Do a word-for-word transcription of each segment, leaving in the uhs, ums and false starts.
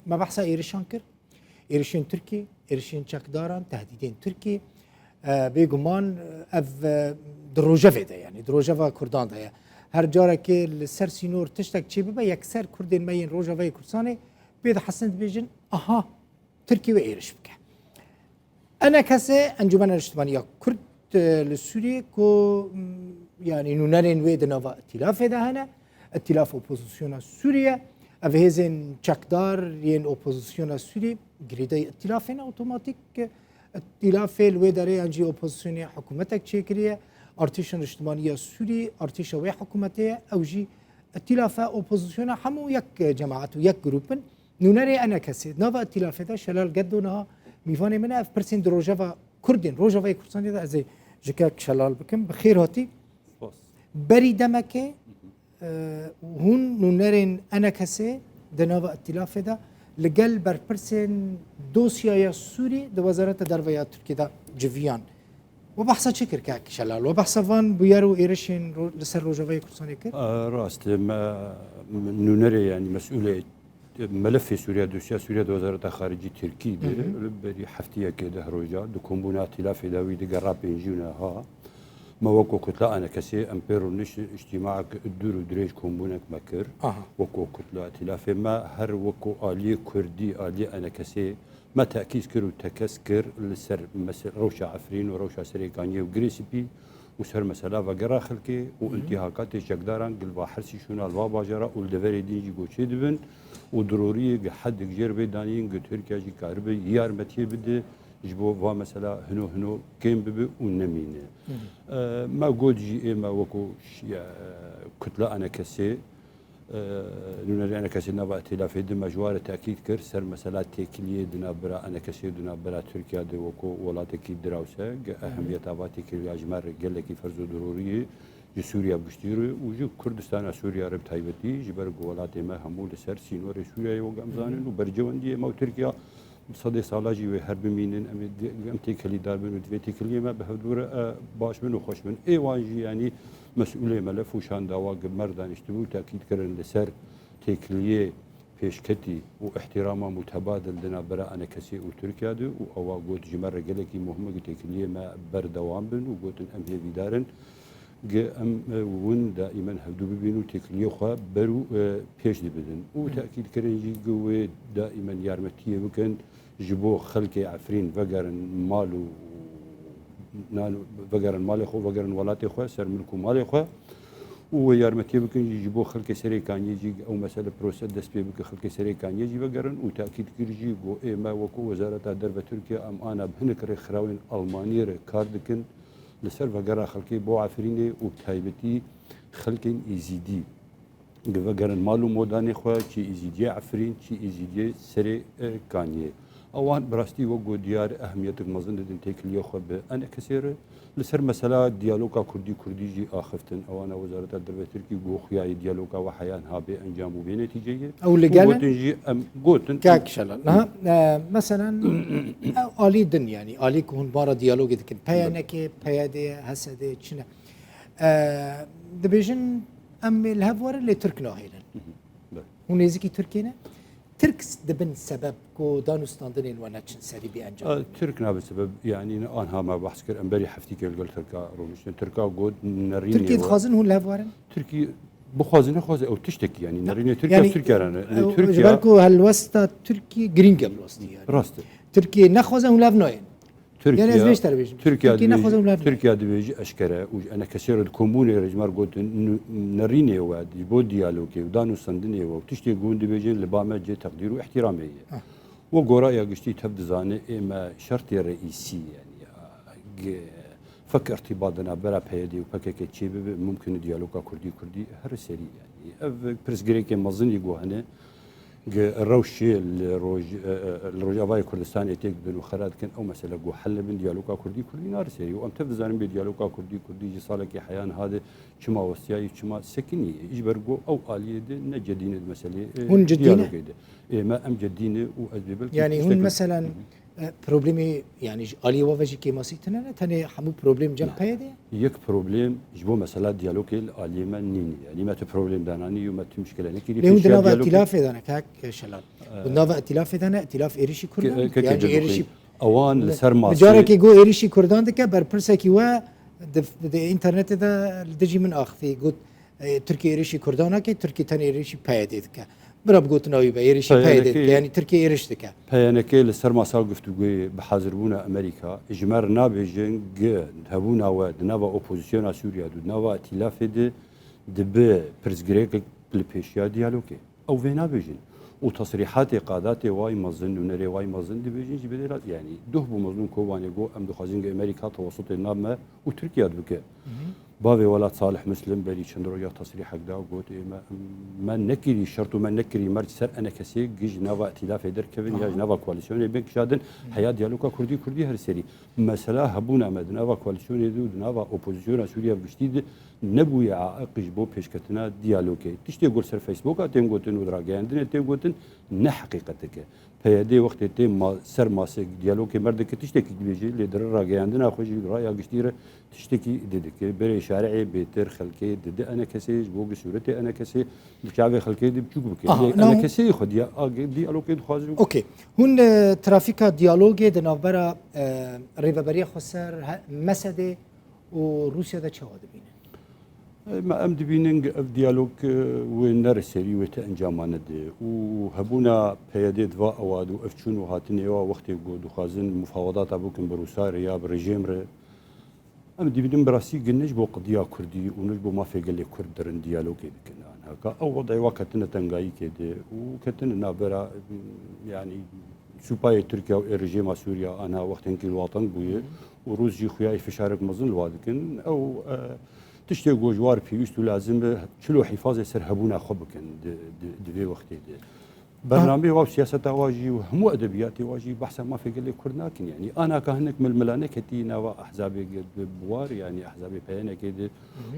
Me behsa êrişan kir. Êrişên Tirkî, êrişên çekdaran, tehdîdên Tirkî. E, bêguman, e, ev, e, di rojevê de, yanî di rojeva Kurdan de ye. Her carekê li ser sînor tiştek çêbibe, yekser Kurdên me yên Rojavayê Kurdistanê pê dihestin dibêjin, aha, Tirkî wê êriş bike. E N K S, Encûmena Niştimaniya Kurd, e, li Sûriyê ku, m, yanî nûnerên wê di nava îtîlafê de hene, îtîlaf opozisyona Sûriye, ev hêzên çekdar yên opozisyona Sûrî girêdayî îtîlafê ne otomatîk, îtîlafê li wê derê yan jî opozisyonê hikûmetek çêkiriye, artêşa niştimaniya Sûrî, artêşa wê hikûmetê ye, ew jî îtîlafe opozisyona hemû yek cemaet û yek grûp in. Nûnerê E N K S'ê, nava îtîlafê de Şelal Geddo niha mîvanê min e. Ev pirsên di rojeva Kurdên, Rojavayê Kurdistanê de ez ê ji kek Şelal bikim. Bi xêr hatî. Spas. Berî demekê, e, hûn nûnerên E N K S'ê di nava îtîlafê de li gel berpirsên dosyaya Sûrî di Wezareta Derve ya Tirkiyê de civiyan. We behsa çi kir kek Şelal? We behsa van bûyer û êrişên ro-, li ser Rojavayê Kurdistanê kir? E, rast e, me, nûnerê, yanî mesûlê melefê Sûriye, dosya Sûriye di Wezareta Xaricî Tirkî de, Hı hı. li berî heftiyekê, deh roja, di kombûna îtîlafê de wî digera pêncî û neha. Me weko kutla E N K S'ê em pê rûniştin, îctîmaek dûr û dirêj kombûnek me kir. Aha. Weko kutla îtîlafê me her weko aliyê Kurdî, aliyê E N K S'ê me tekîz kir û tekez kir li ser mese-, rewşa Efrîn û rewşa Serê Kaniyê û Girê Spî û ser mesela vegera xelkê û Hı hı. întîhakatê çekdaran gi li va Hersî şûna li va bajara û li deverê din jî ku çêdibin û diroriyê gi hedik jêr vê danîn gi Tirkiye jî karibe yarmetiyê bide ji bo va mesela hino hino kêm bibe û nemîne. Hı hı. E, me got jî ê me weko ş-, ya, kutla E N K S'ê, e, nûnerê E N K S'ê nava îtîlafê de me ji wa re tekîd kir ser mesela têkiliyê di navbera E N K S'ê û di navbera Tirkiye de weko welatekî dirawse, ge Hı hı. ehemiyeta va têkiliya ji me re gelekî ferz û dirorî ye. Ji Sûriya bi giştî re û ji Kurdistana Sûriya re bi taybetî, ji ber ku welatê me hemû li ser sînorê Sûriyayê wek em zanin û bercewendiyê me û Tirkiya bi sedê sala jî wê her bimînin, em ê di-, em têkilîdar bin û divê têkiliyê me bi hevdû re, e, baş bin û xweş bin. Ê wan jî, yanî mesûlê melef û şandawa gi mer daniştibû û tekîd kirin li ser têkiliyê pêşketî û îhtîrama mutebadil di navbera E N K S'ê û Tirkiya de û ewa got, ji me re gelekî muhim e ku têkiliyê me berdewam bin û gotin, em hêvîdar in ku em, e, win daîmen hevdû bibîn û têkiliyê xwe ber û, e, pêş dibidin. Û Hı. tekîd kirin jî ku wê daîmen yarmetiyê bikin ji bo xelkê Efrîn vegerin mal û nan, vegerin malê xwe, vegerin welatê xwe, ser milk û malê xwe. Û wê yarmetiyê bikin jî ji bo xelkê Serê Kaniyê jî ew mesele prose dest pê bike, xelkê Serê Kaniyê jî vegerin û tekîd kir jî ku ê me wekû Wezareta Derve Tirkiye em ana bi hinek rêkxirawên Almaniyê re kar dikin li ser vegera xelkê bo Efrînê û bi taybetî xelkên Êzîdî. Gi vegerin mal û modanê xwe, çi Êzîdiyê Efrîn, çi Êzîdiyê Serê, e, Kaniyê. Ewan bi rastî wek got diyar ehemiyetek mezin didin têkiliyê xwe bi E N K S'ê re. Li ser mesela diyaloga Kurdî Kurdî jî axiftin. Ewana Wezareta Derve Tirkî got xuya yê diyaloga we heya niha bê encam û bê netîce ye. Ew li Û gel in? gotin jî em gotin. Kak Şelal. Niha, e, meselen, ew alî din, yanî alî ku hûn bara diyalogê dikin. P Y N'ê, P Y D'ê, H S D'ê, çi ne? E, dibêjin, em ê li hev werin, lê Tirk nahêlin. Hı hı. Belê. Hûn nêzîkî Tirkê ne? Tirk dibin sebeb ku danûstandinên we neçin serî bê encam? E, Tirk nabin sebeb, yanî anha me behs kir, em berî heftîkê li gel Tirka rûniştin. Tirka got nerînê Tirkî we. dixwazin hûn li hev werin? Tirkî bixwaze nexwaze ew tiştekî, yanî nerînê Tirkiya, Yanî, Tirkiya re ne. Lê ew, Tirkiya ji ber ku helwesta Tirkiyê girîng e bi rastî, yanî. Rast e. Tirkiye nexwaze hûn li hev nayên. Tirkiye, Yanî ez vê ji te re bêjim. Tirkiye Tirkiye dibêjî, nexwaze hûn li hev nayên. Tirkiye dibêjî eşkere û ji E N K'ê re di kombûnê re ji me re gotin, n-, nerînê we, ji bo diyalogê û danûstandinê we û tiştê ku hûn dibêjin li ba me cihê teqdîr û îhtîramê ye. Heh. We goraya giştî tev dizane, ê me şertê reîsî, yanî, ge-, fek irtîbat di navbera P Y D û P K K çêbibe, mumkin e diyaloga Kurdî Kurdî here serî, yanî. Ev pirsgirêkê mezin jî ku hene, Gi rewşê li roj-, e, e, li Rojavayê Kurdistanê têk dibin û xera dikin, ew mesele ku hel nebin, diyaloga Kurdî Kurdî nare serî. Û em tev dizanin bê diyaloga Kurdî Kurdî ji salekê heya niha de çima westiyayî, çima sekinî. Ji ber ku ew aliyê de ne cedî ne di meselê, e, Hûn cidî ne? diyalogê de. Ê me em cedî ne û ez bê belkî Yanî hûn tiştek meselen Hı hı. E, problemê, yanî ji aliyê we ve jî kêmasî tune ne, tenê hemû problem cem PYD'ê ye? Yek problem ji bo mesela diyalogê li aliyê me nîne. Yanî me tu problem dananî û me tu muşkile nekirî. Lê hûn di nava îtîlafê de ne, kak Şelal. Hûn di nava îtîlafê de ne, îtîlaf êrîşî Kurdan e, e, e. Yanî êrîşî. Ewan li ser masê. Carekê go êrîşî Kurdan dike, berpirsek wî we di, di internetê de li dijî min axivî, got, e, Tirkiye êrîşî Kurdan nake, Tirkiye tenê êrîşî PYD'ê dike. Bira bi gotina wî be, êrîşî PYD'ê dike, yanî Tirkiye êrîş dike. PYNK li ser masa guftûgoyê bi hazirbûna Amerîka, ji me re nabêjin gi hebûna we di nava opozisyona Sûriya de û di nava îtîlafê de dibe pirsgirêkek li pêşiya diyalogê. Ew vê nabêjin. Û tesrîhatê qadatê way mezin, nûnerê way mezin dibêjin ji bê de re, yanî doh bû Mezlûm Kobanê got, em dixwazin gi Amerîka tewesutê nav me û Tirkiye de bike. Bavê welat Salih Muslim berî çend roja tesrîhek da, got, ê me, me nekirî şert û me nekirî merc ser enekesê gi ji nava îtîlafê derkevin ya ji nava koalîsyonê bên kişandin, heya diyaloga Kurdî Kurdî her serî. Mesela hebûna me di nava koalîsyonê de û di nava opozisyona Sûriye bi giştî de nebûye aiq ji bo pêşketina diyalogê. Tiştê ku li ser Facebooka tên gotin û di ragihandinê tên gotin, ne heqîqetek e. PYD wextê tê ma-, ser masê diyalogê me dike tiştekî dibêje, lê di rageyandina xwe jî, raya giştî re tiştekî didike. Berê şarê bêtir xelkê didi enekesê, ji bo gi sûretê enekesê bi çavê xelkê de biçûk bike. Aha, lê enekesê xwe diya-, a-, diyalogê dixwaze. Okey. Hûn, e, trafîka diyalogê di navbera, e, Rêveberiya Xweser, he-, Mesedê û Rûsya de çawa dibînin? E, me em dibînin ev diyalog, e, wê nere serî, wê ti encama nede. Û hebûna PYDê di va ewa de û ev çûn û hatinê wa wextê ku dixwazin mufawedata bikin bi Rûsa re ya bi rejîm re, em dibînin bi rastî gi ne ji bo qediya Kurdî û ne ji bo mafê gelê Kurd dirin diyalogê dikin. Anha ka ew wedê wa ketine tengayîkê de û ketine navbera, yanî, supayê Tirkiye û ê rejîma Sûriye anha wextên kî li wa teng bûye û Rûs jî xuya fişarek mezin li wa dikin. Ew, e, tiştê ku ji war pêwîst û lazim be, çilo hîfazê ser hebûna xwe bikin di, di, di vê wextê de. Bernameyê wa û siyaseta wa jî û hemû edebiyatê wa jî behsa mafê gelê Kurd nakin. Yanî anaka hinek milmila neketî nava ehzabê ge-, bi-, bi war, yanî ehzabê PYNKê de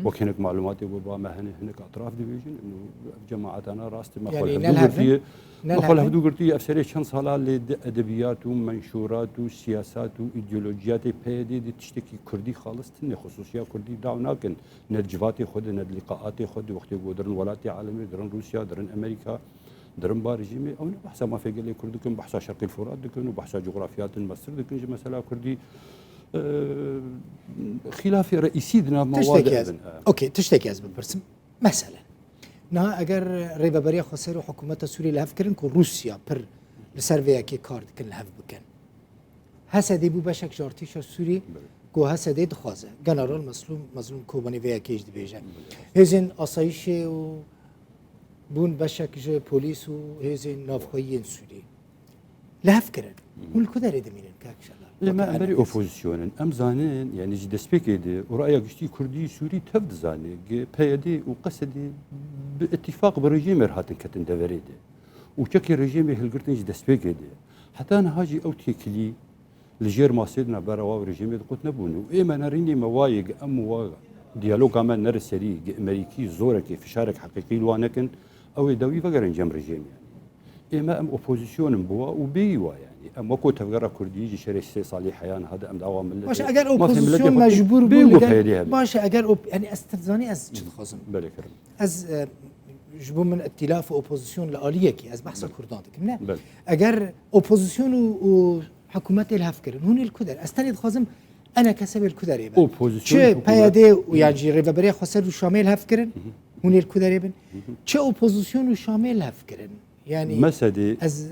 wek hinek malumatê ku ba me hene hinek etraf dibêjin. Û ev cemaetana rast me xwe li hevdû girtiye. Me xwe li hevdû girtiye. Ev serê çend sala lê di edebiyat û menşûrat û siyasat û îdeolojiyatê PYDê de tiştekî Kurdî xalis tune, xusûsiya Kurdî daw nakin. Ne di civatê xwe de, ne di lîqaatê xwe de, wextê ku dirin welatê alemê, dirin Rûsya, dirin Amerîka, dirin ba rejîmê, ew ne behsa mafê gelê Kurd dikin, behsa Şerqîl Furat dikin û behsa cografya din mestir dikin ji mesela Kurdî. E, xîlafê reîsî di nav me wa de ebin. Okey, tiştekî ez bipirsim. Meselen, niha eger Rêveberiya Xweser û hikûmeta Sûriyê li hev kirin ku Rûsya pir li ser vê yekê kar dikin, li hev bikin. H S D bû beşek ji artêşa Sûrî ku H S D dixwaze. General Meslûm, Mezlûm Kobanî vê yekê jî dibêje. Hêzên asayîşê û bûn beşek ji polîs û hêzên navxweyî yên Sûrî. Li hev kirin. Hûn li ku derê dimînin, kak Şelal? Lê me em berî opozîsyon in. Em zanin, yanî ji destpêkê de û raya giştî Kurdî Sûrî tev dizane, gi PYD û QSD bi îtîfaq bi rejîmê re hatin ketin deverê de. Û çekê rejîmê hilgirtin ji destpêkê de. Heta niha jî ew têkilî li jêr masê di navbera wa û rejîmê de qut nebûne. Û ê me nerînê me wayê gi em wa diyaloga me nere serî, gi Amerîkî zorekê, fişarek heqîqî li wan nekin, ew ê dawî vegerin cem rejîmê. Ê me em opozîsyon in bi wa û bêyî wa yanî. Em weko tevgera Kurdî ji şerê sê salî heya niha de em dawa milletê. Baş e, eger opozîsyon mecbûr bû li gel, baş e, eger op-, yanî ez dizanî ez çi dixwazim. Belê kirim. Ez, e, ji bo min îtîlaf û opozîsyon li aliyekî, ez behsa Kurdan dikim, ne? Belê. Eger opozîsyon û, û hikûmetê li hev kirin, hûn ê li ku der? Ez tenê dixwazim enekese bê li ku derê be. Çi PYD û yan jî Rêveberiya Xweser û Şamê li hev kirin, hûn ê li ku derê bin? Çi opozîsyon û Şamê li hev kirin? Yanî mesedê ez, e,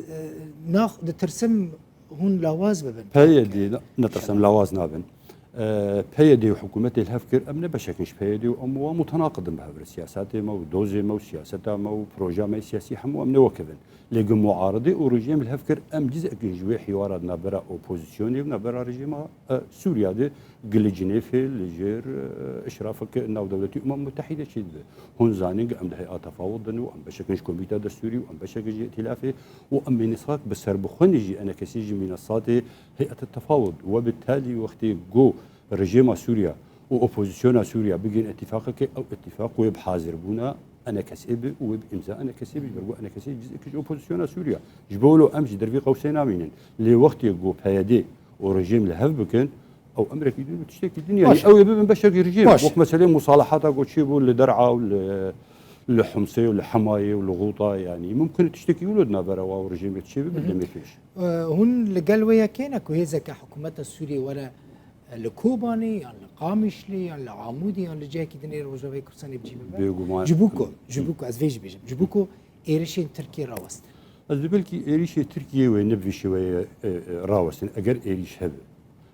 nax-, ditirsim hûn lawaz bibin. PYD, ne-, netirsim lawaz nabin. E, PYD û hikûmetê li hev kir, em ne beşek in ji PYD û em wa mutenaqid in bi hev re. Siyasetê me û dozê me û siyaseta me û proja me siyasî hemû em ne wekevin. Lê gi muaridê û rejîm li hev kir, em cizek in ji wê hîwara di navbera opozîsyonê û navbera rejîma, e, Sûriya de gi li Cinêfê, li jêr, e, îşrafeke navdewletî Umem Mutehîde çêdibe. Hûn zanîn gi em di heya tefawud de ne û em beşek in ji komîta destûrî û em beşek in ji îtîlafê û em mînesat bi serbixwe ne jî enekesî ji mînesatê heyete tefawud. We bi talî wextê got rejîma Sûriya û opozîsyona Sûriya bigihên îtîfaqekê, ew îtîfaq wê bi hazirbûna enekesê bi û wê bi îmza enekesê bi, ji ber ku enekesê cizek ji opozisyona Sûriya. Ji bo wilo em ji dervî qewsê namînin. Lê wextê ku P Y D û rejîm li hev bikin, ew emrekî din û tiştekî din, yani Baş. Ew ê bibin beşekî rejîm. Baş. Wek meselê musalahat ku çêbû li Der'a û li, li Humsê û li Hemayê û li Xûta, yani mumkin e tiştekî wilo di navbera wa û rejîmê çêbibe Hı hı. demê pêş. E, hûn li gel wê yekê ne ku hêzeke hikûmeta Sûriyê were, e, li Kobanê yan li Qamişlê yan li Amûdê yan li cihekî din ê Rojavayê Kurdistanê bi cî bibe? Bêguman. Ji bo ku, ji bo ku ez vê jî bêjim, ji bo ku êrişên Tirkiyê rawestin. Ez dibelkî êrişê Tirkiyê wê ne bi vî şêweyê, e, e, rawestin. Eger êrîş hebe,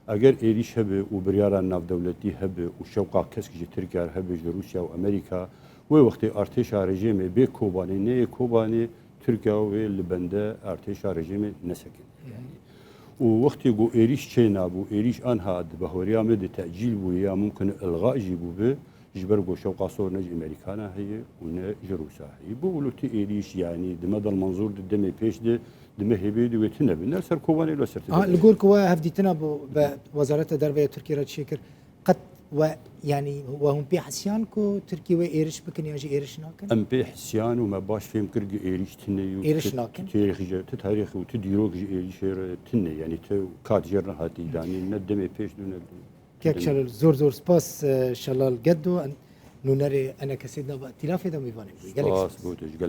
eger êrîş hebe û biryara navdewletî hebe û şewqa kesk ji Tirkiye hebe, ji Rûsya û Amerîka, wê wextê artêşa rejîmê bê Kobanê, neyê Kobanê, Tirkiye wê li bende artêşa rejîmê nesekin. Hı hı. Û wextê ku êrîş çênabû, êrîş anha di bahweriya me de tecîl bûye ya mumkin e ilga jî bûbe, ji ber ku şewqa sor ne ji Amerîkana heye û ne ji Rûsa heye. Bo wilo ti êrîş, yanî di me de li menzûr di demê pêş de, di me hêbê de wê tune be. Ne li ser Kobanê, li ser Ha, tune li be. Gor ku we hevdîtina bi, bi Wezareta Derve ya Tirkiye re çêkir, qet we, yanî we hûn pê hesiyan ku Tirkiye wê êriş bikin yan jî êriş nakin? Em pê hesiyan û me baş fêm kir ku êrîş tune û Êriş tu, nakin. tu tarîx ji, tu tarîx û tu dîrok ji êrîşê re tune, yanî tu kat jê re nehatî danîn, ne demê pêş de ne Kek Şelal, zor zor spas, e, Şelal Geddo, en-, nûnerê enekesê di nava tîlafê de mêvanê bûyî. Gelek Spas spas. Bo tu ji gelek